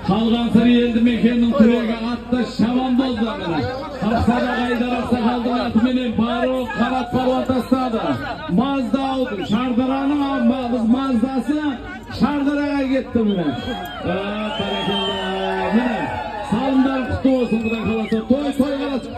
Қалған сыр елді мекеннің түлегі атты шабандоздар міне. Қапсадағы Айдар ақсақалдың атыменен Баруын Қанат палуан тастады. Мазда аудың Шардараның Маздасы Шардараға кетті міне. Бәрекелді. Міне, салымдар құтты болсын, Құдай қаласа. Той той қаласы.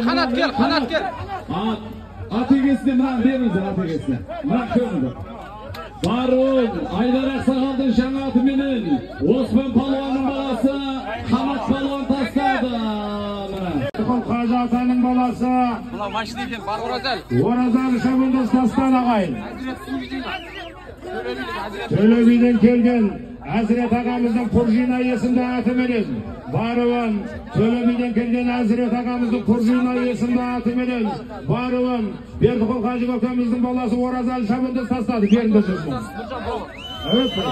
Қанат кел, Қанат кел. Ат егесіне мынаны беріңіздер, ат егесіне. Мынаны көріңіздер. Баруын Айдар ақсақалдың жаңа атыменен Оспан палуанның баласы Қанат палуан тастады. Қажы атаның баласы Мына машина екен, бар Оразәл. Оразәл шабандоз тастады ағайын. Төле биден келген Әзірет ағамыздың Пұржина есімді атыменен Баруын, Төле биден келген Әзірет ағамыздың Пұржина есімді атыменен Баруын, Бердіқұл қажы көкеміздің баласы Оразәл шабандоз тастады. Келіңдер жүрсін.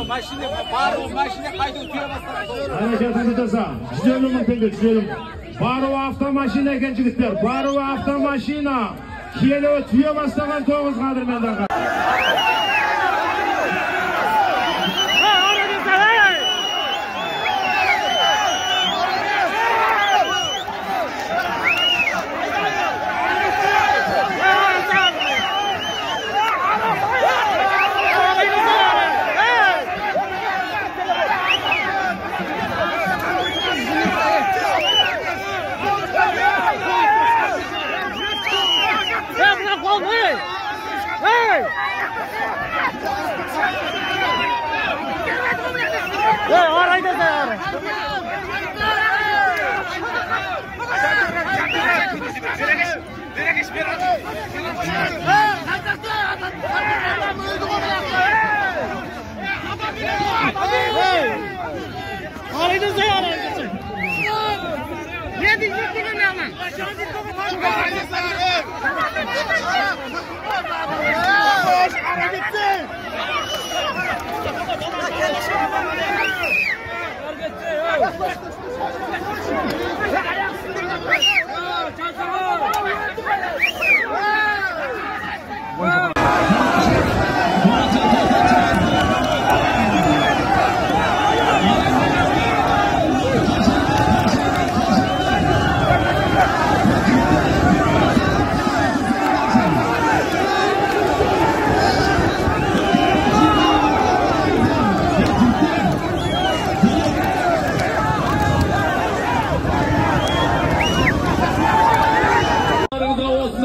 Машина, Баруын машина қайту түйе бастады. Әрекетіңді жаса. 150 мың теңге, 150 мың. Баруы автомашина екен жігіттер. Баруы автомашина. Келуі түйе бастаған 9 қадірмендарға.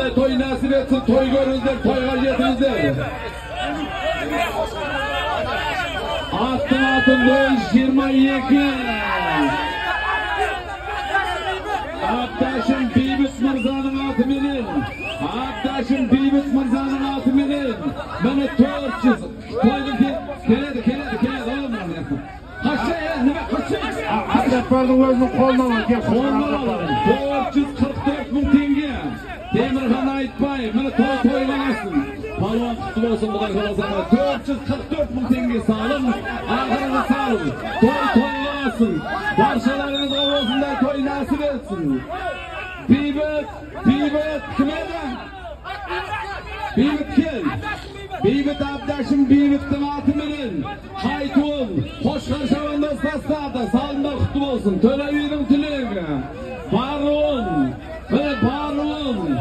Той нәсіп етсін, той көріңіздер, тойға жетіңіздер. Аттың аты 022. Абдашым Бейбіт мырзаның атыменен. Абдашым Бейбіт мырзаның атыменен. Міне 400. Тойдың келеді, келеді, келеді. Қашшы, неме, қашшы. Абдаппардың өзінің қолынан алады. Қолынан алады. 444 мың теңге. Темірхан Айтбай, міне той тойланасың. Палуан құтты болсын, Құдай қаласа. 444 мың теңге салым, ақырғы салым. Той тойланасың. Баршаларыңызға осындай той нәсіп етсін. Бейбіт, Бейбіт, кім еді? Бейбіт кел. Бейбіт Абдашым Бейбіттің атыменен Қайтуын Қошқар шабандоз тастады. Салымдар құтты болсын. Төле бидің түлегі. Баруын, міне Баруын.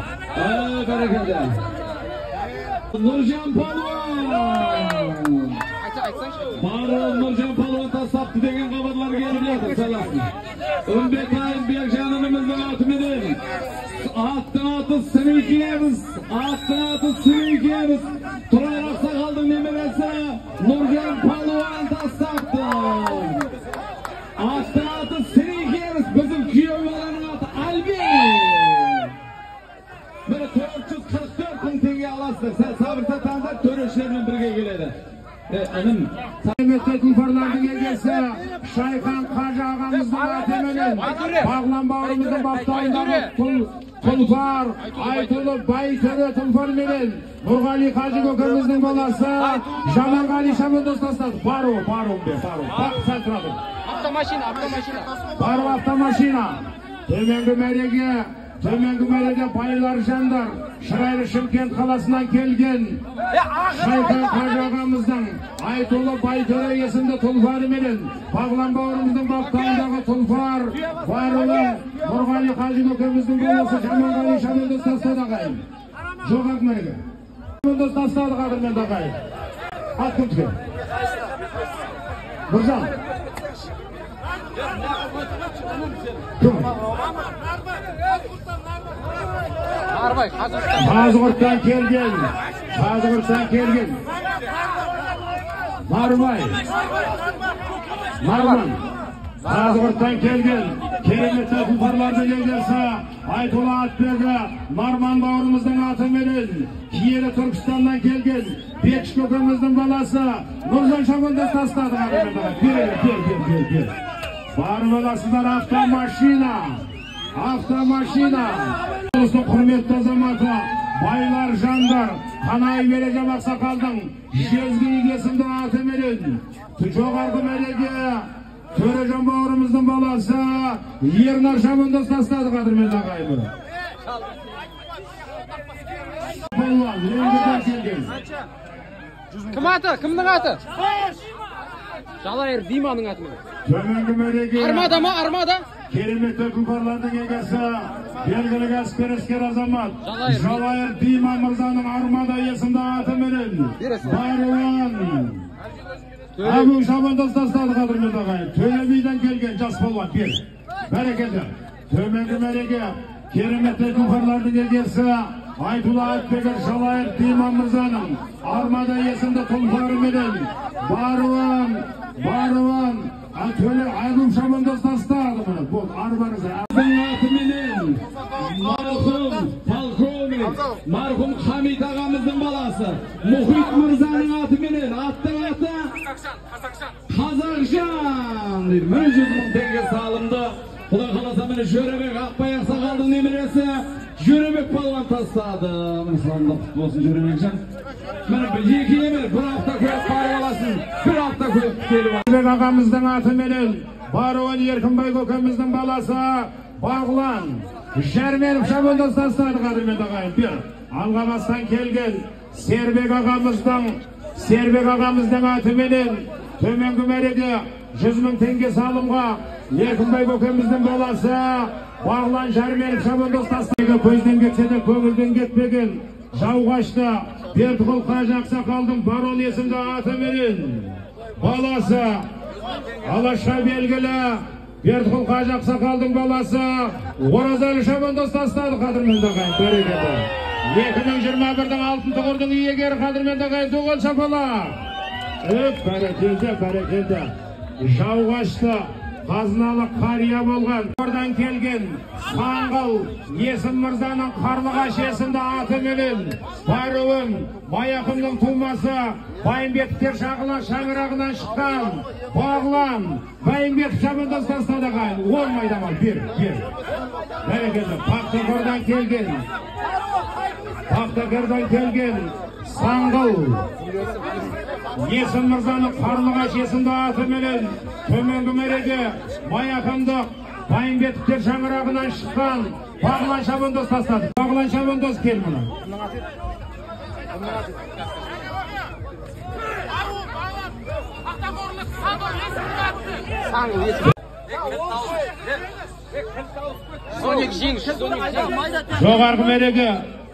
Бәрекелді. Нұржан палуан. Баруын Нұржан палуан тастапты деген хабарлар келіп жатыр. Саласын. Үмбетайым Бекжан ініміздің атыменен. Аттың аты Сірекеміз. Аттың аты Сірекеміз. Тұрар ақсақалдың немересі Нұржан палуан тастапты. Аттың аты Сірекеміз. Біздің күйеу баланың аты Альбек. Міне 444 мың теңге аласыздар. Сәл сабыр сақтаңыздар, төрешілермен бірге келеді. Інім. Құрметті тұлпарлардың егесі Шайхан қажы ағамыздың атыменен Бағлан бауырымыздың баптауындағы тұлпар Айтұлы Байтөре тұлпарменен Нұрғали қажы көкеміздің баласы Жаманғали шабандоз тастады. Бару, бару, бару. Бақ, сәл тұрады. Автомашина, автомашина. Бару автомашина. Төменгі мәреге, төменгі мәреге байлар жандар. Шырайлы Шымкент қаласынан келген Шайхан қажы ағамыздың Айтулы Байтөре есімді тұлпарыменен Бағлан бауырымыздың баптауындағы тұлпар Баруын Нұрғали қажы көкеміздің баласы Жаманғали шабандоз тастады ағайын. Жоқ Ақмереке. Шабандоз тастады қадірменді ағайын. Ат кімдікі? Нұржан. Кім? Нарбай, Қазығұрттан келген. Қазығұрттан келген. Нарбай. Нарман. Қазығұрттан келген. Кереметті тұлпарлардың егесі Айтулы Атбегі Нарман бауырымыздың атыменен киелі Түркістаннан келген Бекіш көкеміздің баласы Нұржан шабандоз тастады. Бер, бер, бер, бер. Барып аласыздар автомашина. Автомашина. Облыстың құрметті азаматы, байлар жандар, Қанай Бережеп ақсақалдың Жезгей есімді атыменен жоғарғы мәреге Төрежан бауырымыздың баласы Ернар шабандоз тастады қадірменді ағайын. Балуан, Ленгірден келген. Кім аты? Кімнің аты? Жалайыр Диманың аты. Төменгі мәреге Армада ма? Армада? Кереметті тұлпарлардың егесі, белгілі кәсіпкер іскер азамат Жалайыр Дима мырзаның Армада есімді атыменен Баруан Әбу шабандоз тастады қадірменді ағайын. Төле биден келген жас палуан бер. Бәрекелді. Төменгі мәреге кереметті тұлпарлардың егесі Айтулы Атбегі Жалайыр Дима мырзаның Армада есімді тұлпарыменен Баруан Баруан Төле Әбу шабандоз тастады міне. Болды, арбаңызға. Атыменен марқұм полковник, марқұм Хамит ағамыздың баласы Мұхит мырзаның атыменен, аттың аты Қазақжан дейді. 100 мың теңге салымды. Құдай қаласа міне Жөребек Ақбай ақсақалдың немересі Жөребек палуан тастады. Міне салымда құтты болсын Жөребекжан. Міне екі емес, бір автокөлік барып аласың, бір автокөлік келіп ал. Жөребек ағамыздың атыменен Баруын Еркінбай көкеміздің баласы Бағлан Жәрменов шабандоз тастады қадірменді ағайын. Бер. Алғабастан келген Сербек ағамыздың атыменен төменгі мәреге 100 мың теңге салымға Еркінбай көкеміздің баласы Бағлан Жәрменов шабандоз тастады. Көзден кетсе де көңілден кетпеген жауғашты Бердіқұл қажы ақсақалдың Барон есімді атыменен баласы Алашқа белгілі Бердіқұл қажы ақсақалдың баласы Оразалы шабандоз тастады қадірменді ағайын. Бәрекелді. 2021-дің алтын тұғырдың иегері қадірменді ағайын. Доғал шапалақ. Бәрекелді, бәрекелді. Жауғашты қазыналы қария болған Ордан келген Саңғыл Есім мырзаның Қарлығаш есімді атыменен Баруын Маяқымның тумасы Байымбетовтер шаңырағынан шыққан Бағлан Байымбетов шабандоз тастады ағайын. 10 майдамал бер, бер. Бәрекелді. Пахтакордан келген Пахтакордан келген Саңғыл Есім мырзаның Қарлығаш есімді атыменен төменгі мәреге Маяқымдық Байымбетовтер шаңырағынан шыққан Бағлан шабандоз тастады. Бағлан шабандоз кел мына. Саңғыл есім. 112 жеңіс, 112 жеңіс. Жоғарғы мәреге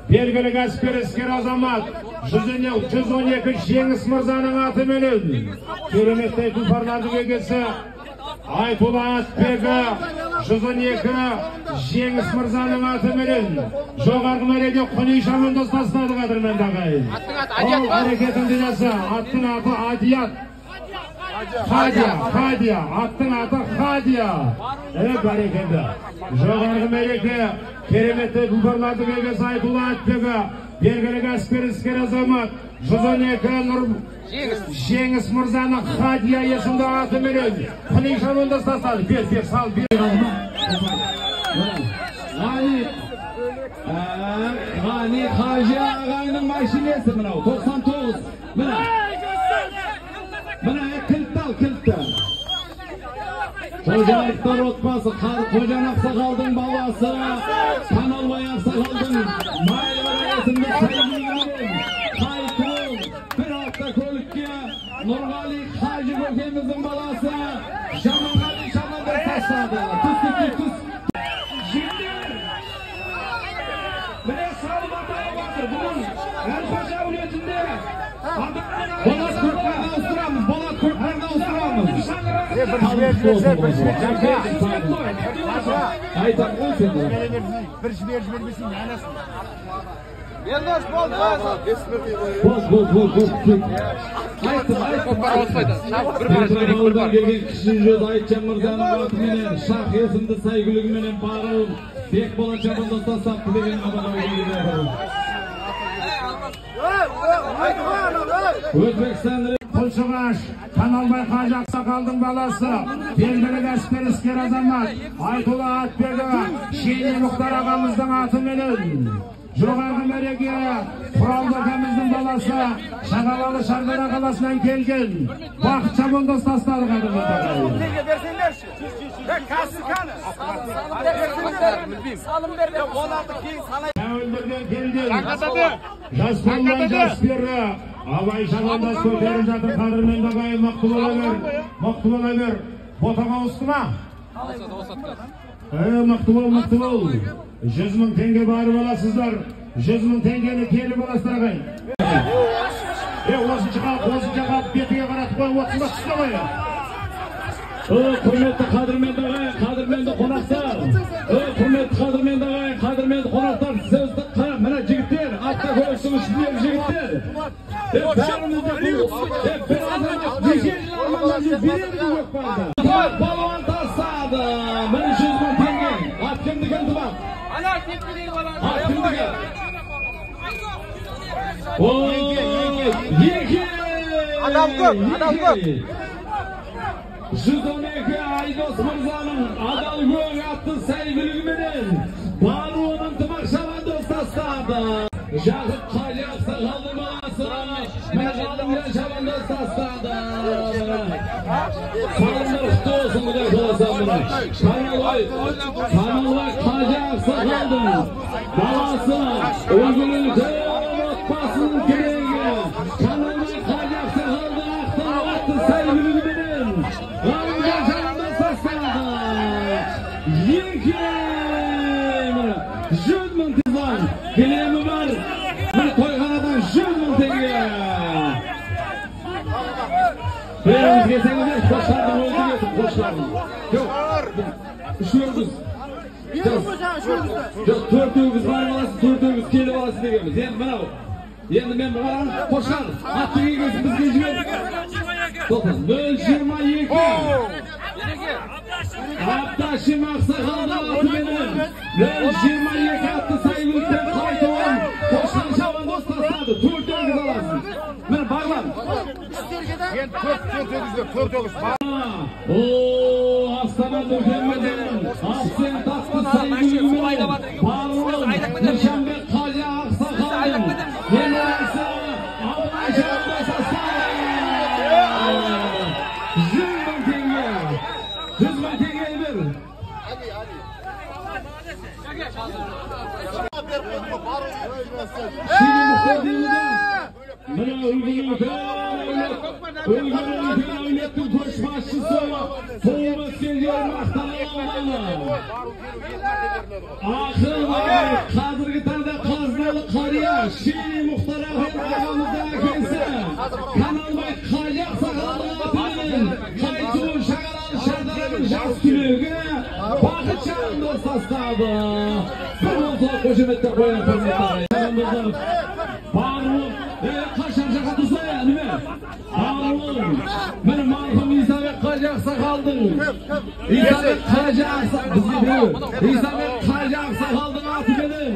белгілі кәсіпкер іскер азамат 112 Жеңіс мырзаның атыменен кереметтей тұлпарлардың егесі Айтулы Атбегі 112 Жеңіс мырзаның атыменен жоғарғы мәреге Құни шабандоз тастады қадірменді ағайын. Аттың аты Адият па? Әрекетіңді жаса. Аттың аты Адият. Хадия, Хадия, аттың аты Хадия. Бәрекелді. Жоғарғы мәреге кереметті тұлпарлардың егесі Айтулы Атбегі белгілі кәсіпкер іскер азамат 112 Нұр Жеңіс мырзаның Хадия есімді атыменен Құни шабандоз тастады. Бер, бер, сал, бер. Ғани қажы ағайының машинесі мынау 99. Міне. Міне кілтті ал, кілтті. Қожаевтар отбасы, Қожан ақсақалдың баласы, Каналбай ақсақалдың Майлыбай есімді сәйгүлігімен Қайтуын бір автокөлікке Нұрғали Қажы көкеміздің баласы Жаманғали шабандоз тастады. Түс, түс, түс. Жігіттер, міне салым аталып жатыр. Бүгін Әлқожа әулетінде Болат көкпарды ауыстырамыз, Болат көкпарды ауыстырамыз. Бір жібер жіберсе, бір жібер. Айтам ғой сені. Бір жібер жібермесең әнасың. Елдос, болды. Бол, бол, бол, бол. Айттым, айттым. Көкпар ауыспайды. Шабып бір бар жіберейік, бір бар. Келген кіші жүз Айтжан мырзаның атыменен, Шах есімді сәйгүлігіменен барып, Бекболат шабандоз тастапты деген хабар келді. Өзбекстан Құлшығаш, Каналбай Қажы ақсақалдың баласы, белгілі кәсіпкер іскер азамат, Айтулы Атбегі, Шейни Мұхтар ағамыздың атыменен, жоғарғы мәреге Құралды әкеміздің баласы, Шағалалы Шардара қаласынан келген Бақыт шабандоз тастады қадірменді. Тәуелдерден келген жас балуан жас пері Абай шабандоз көтеріп жатыр. Қадірменді ағайын, мықты бола бер, мықты бола бер. Ботаға ауысты ма? Мықты бол, мықты бол. 100 мың теңге барып аласыздар. 100 мың теңгені келіп аласыздар ағайын. Осынша қалып, осынша қалып, бетіңе қаратып қой, отызға түсті ғой. Құрметті қадірменді ағайын, қадірменді қонақтар. Құрметті қадірменді ағайын, қадірменді қонақтар, сөзді міне жігіттер, автокөліктің үстіндегі жігіттер. Бәріміз де бір азамат неше жыл армандап жүр, береміз көкпарды. Балуан тастады. Міне 100 мың теңге. Ат кімдікі, Ынтымақ? Ат кімдікі? Екі! Адам көп, адам көп. 112 Айдос мырзаның Адал көк атты сәйгүлігіменен Баруын Ынтымақ шабандоз тастады. Жақып Қажы ақсақалдың баласы міне Ғалымжан шабандоз тастады. Салымдар құтты болсын, Құдай қаласа міне. Каналбай Қажы ақсақалдың баласы үлгілі үлкен отбасының керегі Каналбай Қажы ақсақалдың Ақтау атты сәйгүлігіменен Ғалымжан шабандоз тастады. Екі міне 100 мың теңге кілемі бар. Міне тойханадан 100 мың теңге. Беріңіз келсеңіздер, қошқардың өзі келсін, қошқардың. Жоқ, үш өгіз. Жоқ, төрт өгіз барып аласың, төрт өгіз келіп аласың дегенбіз. Енді мынау, енді мен бұған қошқар, аттың егесін бізге жібер. Тоқтан, 022. Абдашим ақсақалдың атыменен 022 атты сәйгүліктен қайтуын қошқар шабандоз тастады. Төрт өгіз аласың. Міне бағлан. Енді төрт өгіздер, төрт өгіз. О, Астана Нүркен Ақсен татты сәйгүлігіменен Баруын Нышанбек Қажы ақсақалдың немересі Абылай шабандоз тастады. 100 мың теңге. 100 мың теңге бер. Шейни Мұхтар дейміз. Міне үлгілі үлкен әулеттің көшбасшысы туып өскен жер Мақтаарал ауданы. Ақын қазіргі таңда қазыналы қария Шейни Мұхтар ағамыздың әкесі Каналбай Қажы ақсақалдың атыменен Қайтуын Шағалалы Шардараның жас түлегі Бақыт шабандоз тастады. Бір болса қошеметтеп қояйық, құрметті ағайын. Баруын, қашан жақатылса, неме? Баруын, міне марқұм Исабек Қажы ақсақалдың, Исабек Қажы Исабек Қажы ақсақалдың атыменен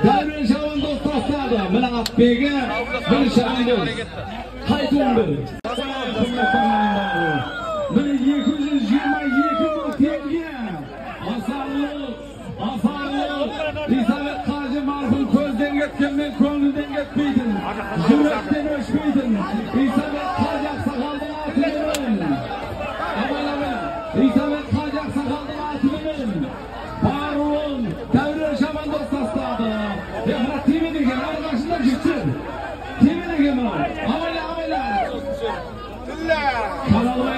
Дәурен шабандоз тастады. Міне атбегі, міне шабандоз. Қайтуын бер. Міне 222 мың теңге. Асарлық, асарлық. Исабек Қажы марқұм көзден кеткенмен көңілден кетпейтін, жүректен өшпейтін Исабек Қажы ақсақалдың атыменен. Абайлама, Исабек Қажы ақсақалдың атыменен Баруын Дәурен шабандоз тастады. Мына тимеді екен, Каналбай.